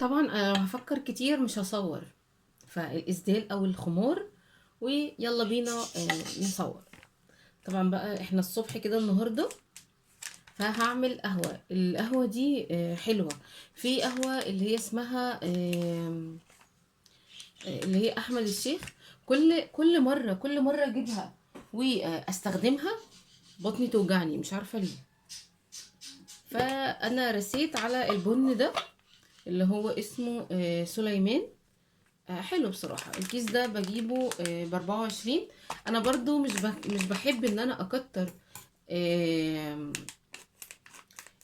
طبعا انا لو هفكر كتير مش هصور، فالاسدال او الخمار، ويلا بينا نصور. طبعا بقى احنا الصبح كده النهارده، فهعمل قهوة. القهوة دي حلوة. في قهوة اللي هي اسمها اللي هي احمد الشيخ. كل مرة اجيبها واستخدمها بطني توجعني، مش عارفه ليه. فانا رسيت على البن ده اللي هو اسمه سليمان. حلو بصراحة. الكيس ده بجيبه ب24. انا برضو مش بحب ان انا اكتر،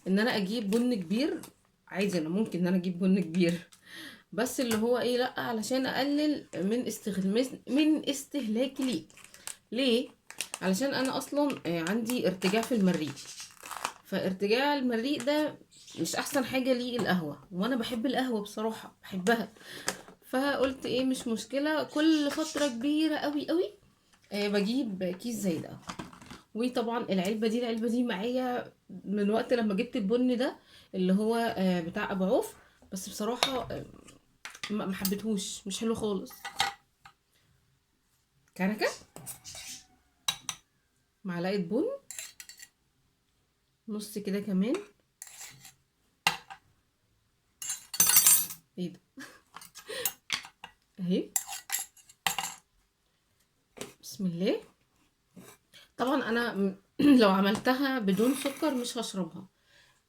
ان انا اجيب بن كبير. عادي انا ممكن ان انا اجيب بن كبير، بس اللي هو ايه، لا، علشان اقلل من استهلاكي ليه. ليه؟ علشان انا اصلا عندي ارتجاع في المريء، فارتجاع المريء ده مش احسن حاجة ليه القهوة، وانا بحب القهوة بصراحة، بحبها. فقلت ايه، مش مشكلة، كل فترة كبيرة قوي قوي بجيب كيس زي ده. وطبعا العلبة دي معايا من وقت لما جبت البن ده اللي هو بتاع ابو عوف، بس بصراحة ما حبيتهوش، مش حلو خالص. كنكه، معلقه بن، نص كده كمان، ايه ده اهي، بسم الله. طبعا انا لو عملتها بدون سكر مش هشربها،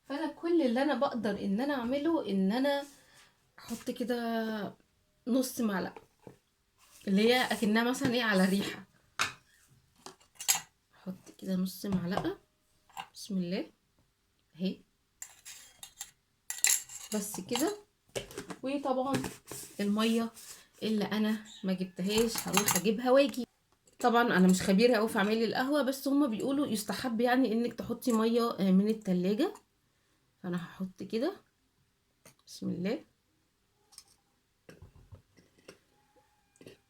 فانا كل اللي انا بقدر ان انا اعمله ان انا احط كده نص معلقه، اللي هي اكنها مثلا ايه على الريحة، احط كده نص معلقه، بسم الله اهي، بس كده. وطبعا المية اللي انا ما جبتهاش هروح اجيبها واجي. طبعا انا مش خبيرة قوي في عمل القهوة، بس هما بيقولوا يستحب انك تحطي مية من التلاجة، فانا هحط كده، بسم الله.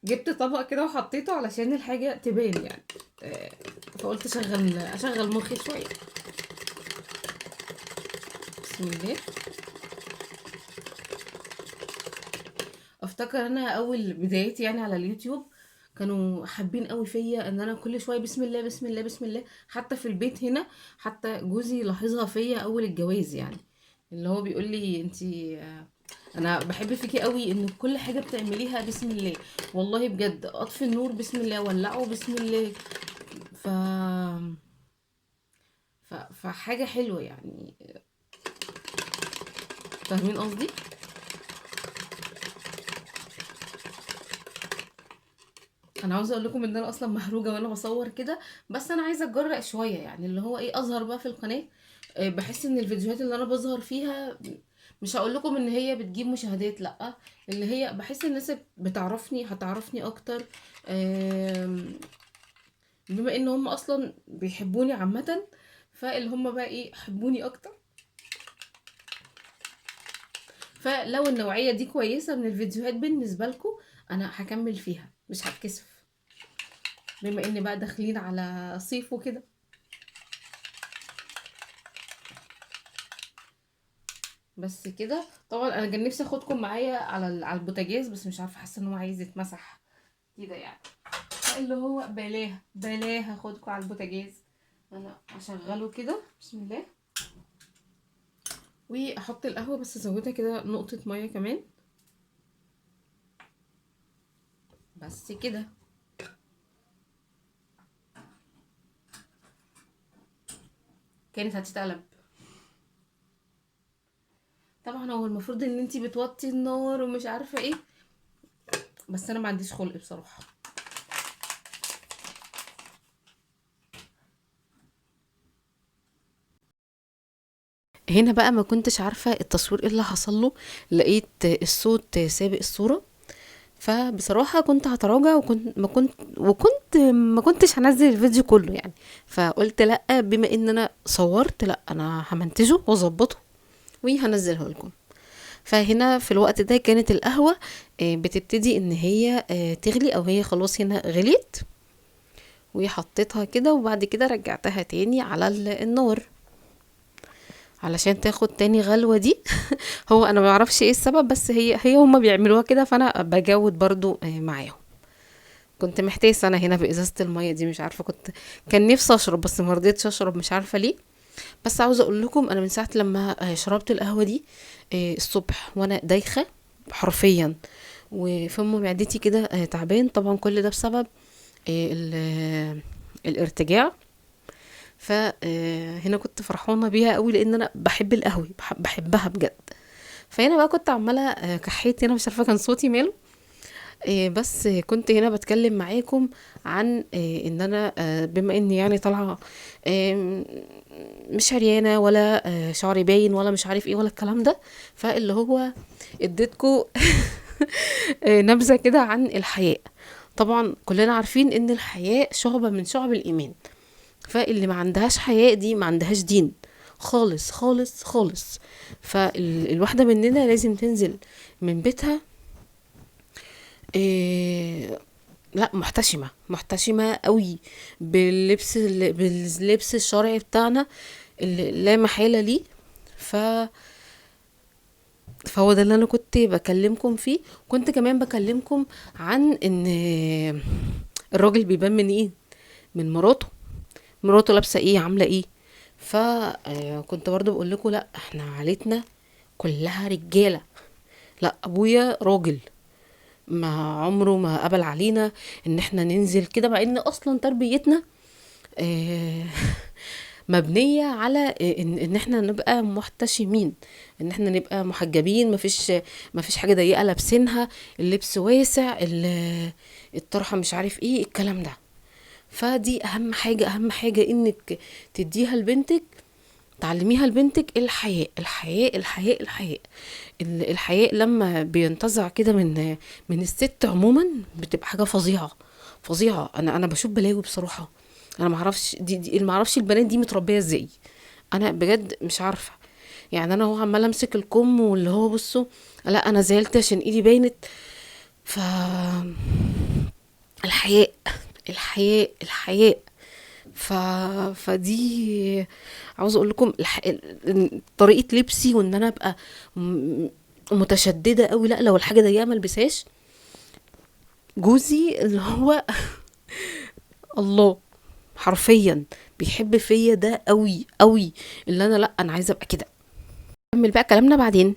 جبت طبق كده وحطيته علشان الحاجة تبان يعني، فقلت اشغل مخي شوية، بسم الله. افتكر انا اول بدايتي على اليوتيوب كانوا حابين قوي فيا ان انا كل شوية بسم الله بسم الله بسم الله، حتى في البيت هنا، حتى جوزي لاحظها فيا اول الجواز، اللي هو بيقول لي انتي، انا بحب فيكي قوي ان كل حاجة بتعمليها بسم الله، والله بجد اطفي النور بسم الله، ولعه بسم الله، فحاجه حلوة يعني، فاهمين قصدي؟ انا عاوزه اقول لكم ان انا اصلا محروجه وانا بصور كده، بس انا عايزه اتجرأ شوية، اللي هو ايه، اظهر بقى في القناة. بحس ان الفيديوهات اللي انا بظهر فيها، مش هقول لكم ان هي بتجيب مشاهدات، لا، اللي هي بحس ان الناس بتعرفني، هتعرفني اكتر، بما ان هم اصلا بيحبوني عامة، فاللي هم بقى ايه، حبوني اكتر. فلو النوعية دي كويسة من الفيديوهات بالنسبة لكم، انا هكمل فيها، مش هتكسف، بما ان بقى داخلين على صيف وكده. بس كده. طبعا انا كان نفسي اخدكم معايا على البوتاجاز، بس مش عارفه، حاسه ان هو عايز يتمسح كده يعني، اللي هو بلاه هاخدكم على البوتاجاز. انا هشغله كده، بسم الله، واحط القهوة، بس ازودها كده نقطة مية كمان، بس كده. كانت هتتقلب. طبعا هو المفروض ان انتي بتوطي النار ومش عارفه ايه، بس انا ما عنديش خلق بصراحة. هنا بقى ما كنتش عارفه التصوير ايه اللي حصل له، لقيت الصوت سابق الصورة، فبصراحة كنت هتراجع وكنت ما كنتش هنزل الفيديو كله، فقلت لا، بما ان انا صورت، لا انا همنتجه واظبطه وهنزله لكم. فهنا في الوقت ده كانت القهوة، بتبتدي ان هي، تغلي، او هي خلاص هنا غليت، وحطيتها كده، وبعد كده رجعتها تاني على النار علشان تاخد تاني غلوة دي. هو انا ما اعرفش ايه السبب، بس هي هما بيعملوها كده، فانا بجود برضو معاهم. كنت محتاسه انا هنا في ازازة المية دي، مش عارفه، كان نفسي اشرب بس ما رضيتش اشرب، مش عارفه ليه. بس عاوزه اقول لكم انا من ساعة لما شربت القهوة دي الصبح وانا دايخه حرفيا، وفم معدتي كده تعبان. طبعا كل ده بسبب الارتجاع. هنا كنت فرحانة بيها قوي لان انا بحب القهوة، بحبها بجد. فهنا بقى كنت عماله كحيت هنا، مش عارفه كان صوتي ماله، بس كنت هنا بتكلم معاكم عن ان انا بما اني طالعه، مش عريانه ولا شعري باين ولا مش عارف ايه ولا الكلام ده، فاللي هو اديتكو نبذه كده عن الحياء. طبعا كلنا عارفين ان الحياء شعبه من شعب الايمان، فاللي ما عندهاش حياء دي ما عندهاش دين خالص خالص خالص. فالواحده مننا لازم تنزل من بيتها لا محتشمه، محتشمه قوي باللبس الشرعي بتاعنا اللي لا محالة ليه. فهو ده اللي انا كنت بكلمكم فيه. كنت كمان بكلمكم عن ان الراجل بيبان من ايه، من مراته، مراته لابسه ايه، عامله ايه. كنت برضو بقول لكم لا احنا عائلتنا كلها رجاله، لا ابويا راجل ما عمره ما قبل علينا ان احنا ننزل كده، مع ان اصلا تربيتنا مبنية على ان احنا نبقى محتشمين، ان احنا نبقى محجبين، مفيش حاجة ضيقة لابسينها، اللبس واسع، الطرحة مش عارف ايه الكلام ده. فدي اهم حاجة، اهم حاجة انك تديها لبنتك، تعلميها لبنتك الحياء، الحياء، الحياء، الحياء. الحياء لما بينتزع كده من الست عموما بتبقى حاجة فظيعة فظيعة. انا بشوف بلاوي بصراحة، انا ما اعرفش دي، دي ما اعرفش البنات دي متربية ازاي، انا بجد مش عارفة. انا هو عمالة امسك الكم واللي هو بصوا لا انا زعلت عشان ايدي باينت. ف الحياء، الحياء، الحياء. فدي عاوزة اقول لكم طريقة لبسي، وان انا ابقى متشددة قوي، لا لو الحاجة ضيقة ما البسهاش. جوزي اللي هو الله حرفيا بيحب فيا ده قوي قوي، اللي انا لا انا عايزة ابقى كده. نكمل بقى كلامنا بعدين.